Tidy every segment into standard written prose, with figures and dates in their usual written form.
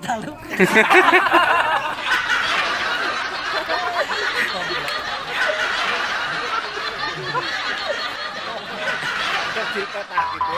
Taluk. Cerita tak gitu.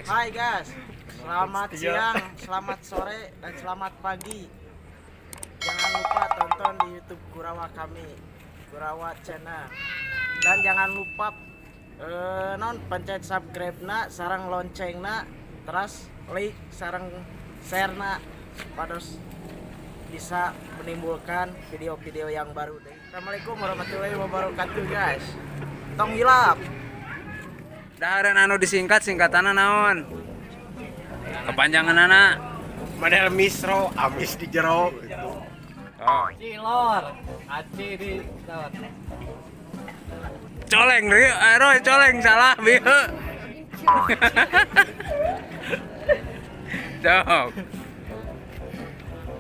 Hai guys, selamat siang, selamat sore, dan selamat pagi. Jangan lupa tonton di YouTube Kurawa kami, Kurawa Channel. Dan jangan lupa non pencet subscribe na, sareng lonceng na, terus like sareng share na, supados bisa menimbulkan video-video yang baru deh. Assalamualaikum warahmatullahi wabarakatuh, guys. Tong hilap. Dahareun anu disingkat, singkatanna naon? Kepanjanganana. Model misro, amis di jero gitu. Oh. Cilor. Aci di Coleng deui, Roy, coleng salah bieu. Cok.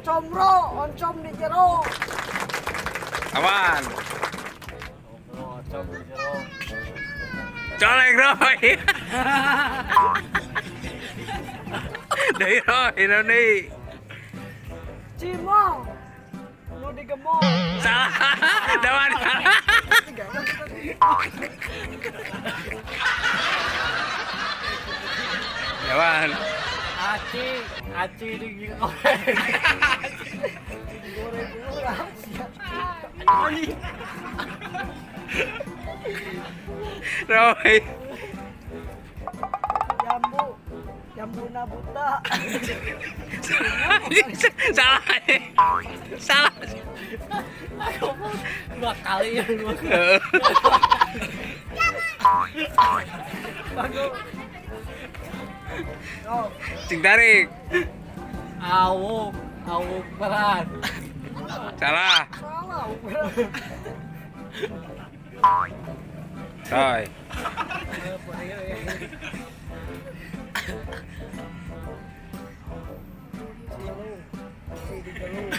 Comro, oncom di jero. Awan. Oncom di jero. Coleng, Roy. Deui, Roy, naon deui? Cimol. Nu digemol. Salah. Dawan salah. Dawan. Aci, aci di goreng. Goreng urang sia. Roy. Jambu. Jambu buta. Salah. Salah. Dua kali ya dua kali. Oh, Cing tarik. Awuk, awuk berat. Salah. Salah. Roy. Cilung. Si digelung.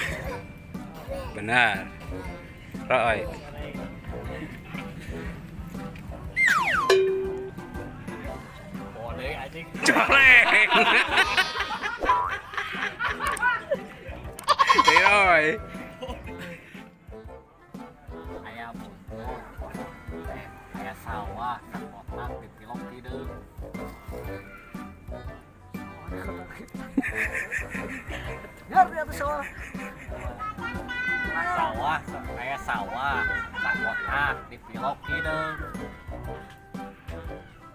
Benar. Roy. Boleh anjing. Coleng. Deui, Roy. Aya butuh. Aya sawah, sakotak dipilok hideung. Nyar di atas sawah. Sawah, aya sawah, sakotak dipilok hideung.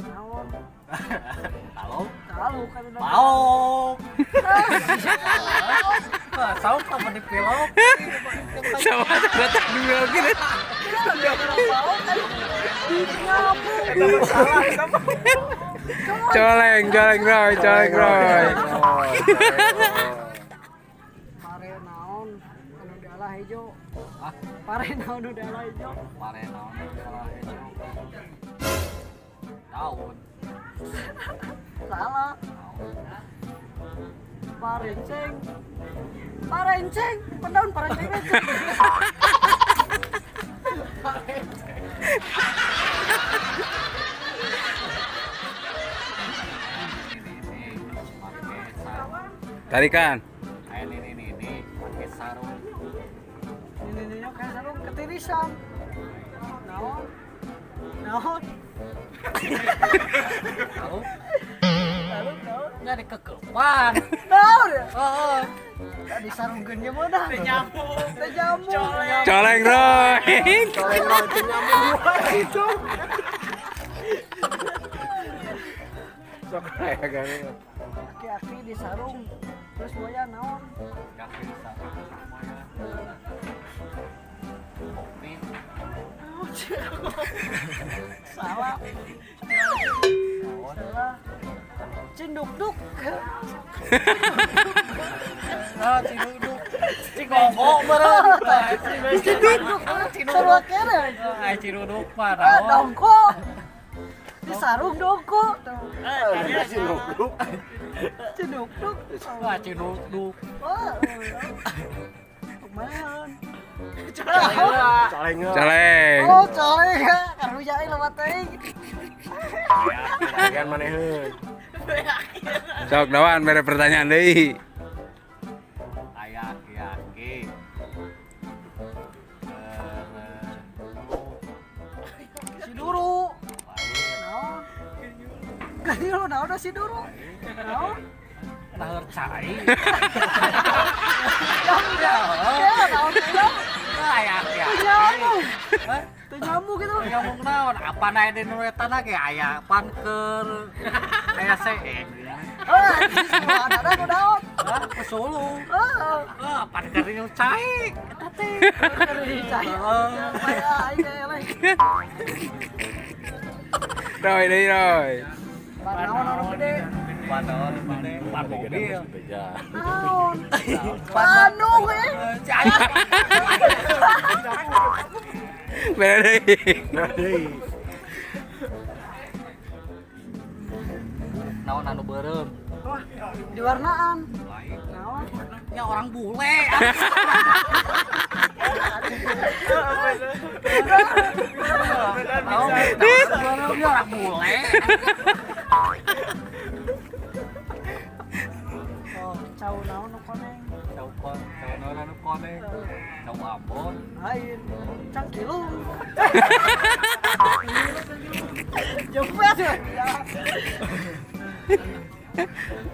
Naon? Tahu? Tahu kan udah. Mau. Sawah apa dipilok? Sama kotak dibelokin. Nyabu. Coleng, coleng, Roy, coleng, Roy. Pare naon anu dialah hejo. Hah? Pare naon nu dialah hejo. Pare naon salah hejo. Daun. Salah. Parenceng. Parenceng, pendaun parenceng. Ini ini pakai sarung. Tarikan. Aya ini pakai sarung. Ini kayak sarung ketirisan. Naon? Naon? Tahu? Lalu naon? Enggak dikekepan. Naon ya? Oh, Tadi sarungkeun nya mah dah. Teu nyambung. Teu nyambung. Coleng, Roy. Coleng, Roy, teu nyambung Itu. Sok aya gane. Aki-aki di sarung. Terus moya naon? Kaki di sarung semuanya. Kopi. Naon sih? Salah. Naon? Salah. Cinduk duk. Ah, Cinuduk. Cigogo meureun. Cinuduk. Sarua kere. Ai Cinuduk mah Ah, naon? dongko. Di sarung dongko. Cinuduk. Cinuduk. Wah, Cinuduk. Wah. Kumaha? Coleng. Coleng. Oh, coleng ya. Karunya aing lewat teuing. Bagian maneheun. Sok dawan bere pertanyaan deui. Aya aki-aki. Si Duru. Naon? Gayung naon si Duru? Naon? Naheur cai. Ya, naon teh? Aya aki-aki. Teu nyambung. Hah? Teu nyambung gitu. Ngomong naon? Apa nae di nu eta ge aya panker. Aya seeng. Ah, ada ada naon? Hah, pesulung. Ah, Ah, panker nu cai. Eta teh. cai. Aya aing eleh. Roy deui Roy. Naon anu gede? Pan gede, pan mobil. Naon? Bandung eh. Cai. Bere deui. Deui. Naon anu beureum? Wah, di warnaan. Lain. Naon? Ya orang bule. Naon beureum ya orang bule. Oh, cau naon nu koneng? Cau kon, cau naon anu koneng? Cau Ambon. Lain. Cangkilung. Jempet ya.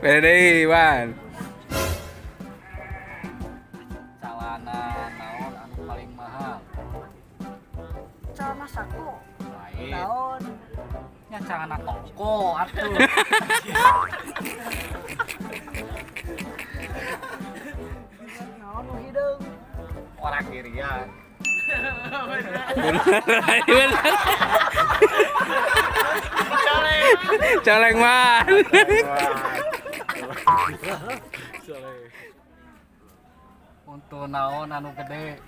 Bere deui Wan. Calana naon anu paling mahal? Celana saku. Lain. Naon? Ya celana toko atuh. Naon nu hideung? Orang kirian. Bener, bener. Coleng Wan. Untuk naon anu gede?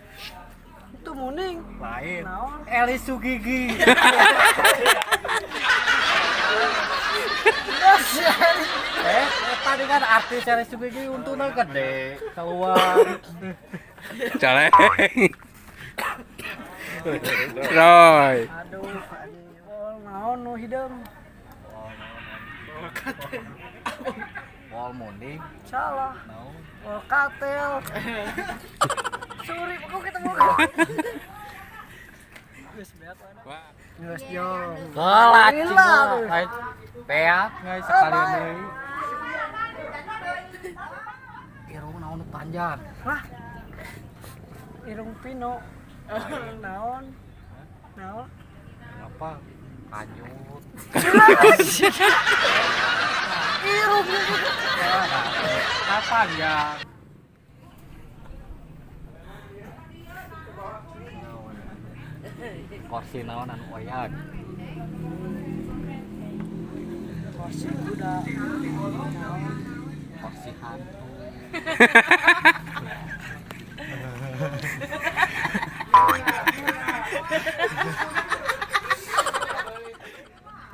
Itu muning. Lain. Naon? Eli Sugigi. Tadi kan artis Eli Sugigi untungnya gede keluar. Coleng. Roy. Aduh, aduh. Naon nu hideung? Wall munding. Salah. Naon? Oh, katel. Suri, kok kita mau. Geus beak mana? Geus jong. Kalah Gila. Beak nggak sekalian deui. Irung naon nu panjang? Hah? Irung Pino. Naon? Naon? Apa? Kanyut. Irung. Kapan ya? Kursi naon anu oyag? Kursi udah. Kursi hantu.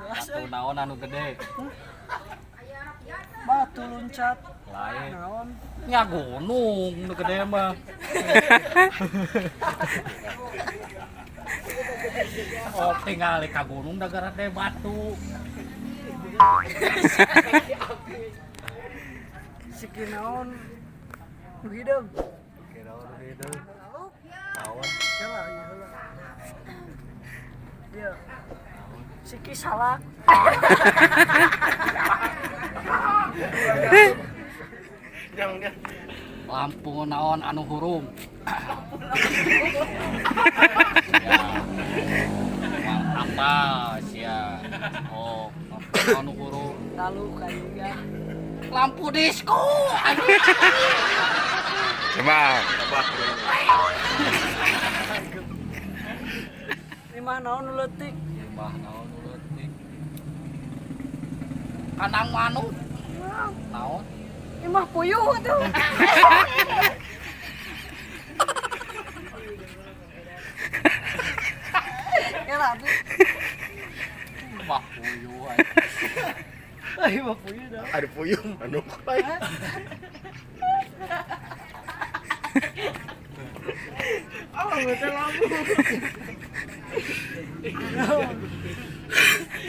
Batu naon anu gede? Batu loncat. Lain. Naon? Nya gunung nu gede mah. Oh, tinggal ka gunung da gara teh batu. Siki naon? Nu hideung. Kira nu hideung. Lalu Naon? Salah, iya heula. Iya. Siki salak. Lampu naon anu hurung? Ya. Apa sia? Oh, lampu anu hurung. Lalu kayu ya. Lampu disco. Anjing. Coba. Imah naon nu leutik? Imah naon nu leutik? Kandang manuk. Naon? Imah puyuh tuh. Ya lah tuh. Mah puyuh. Ay, imah puyuh dah. Ada puyuh manuk lain. Oh, betul lampu.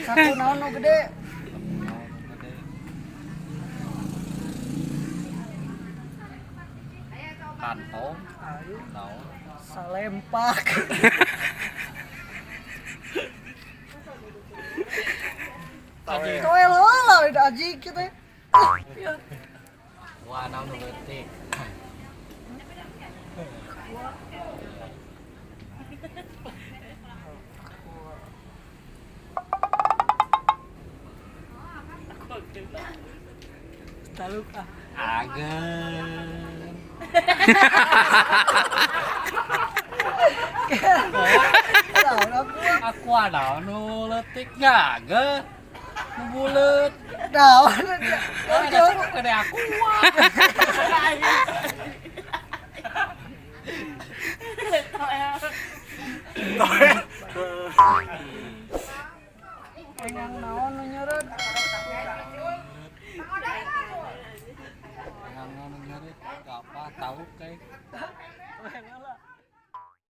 Satu naon nu gede. Kantong. Ayo Naon? salempak. Aji. Toel lah udah aji kita. Ya. Wah, naon nu leutik. Taluk ah. Agen. Naon aku. Aku naon nu leutik nya ge. Nu buleut. Naon. Ada gede aku.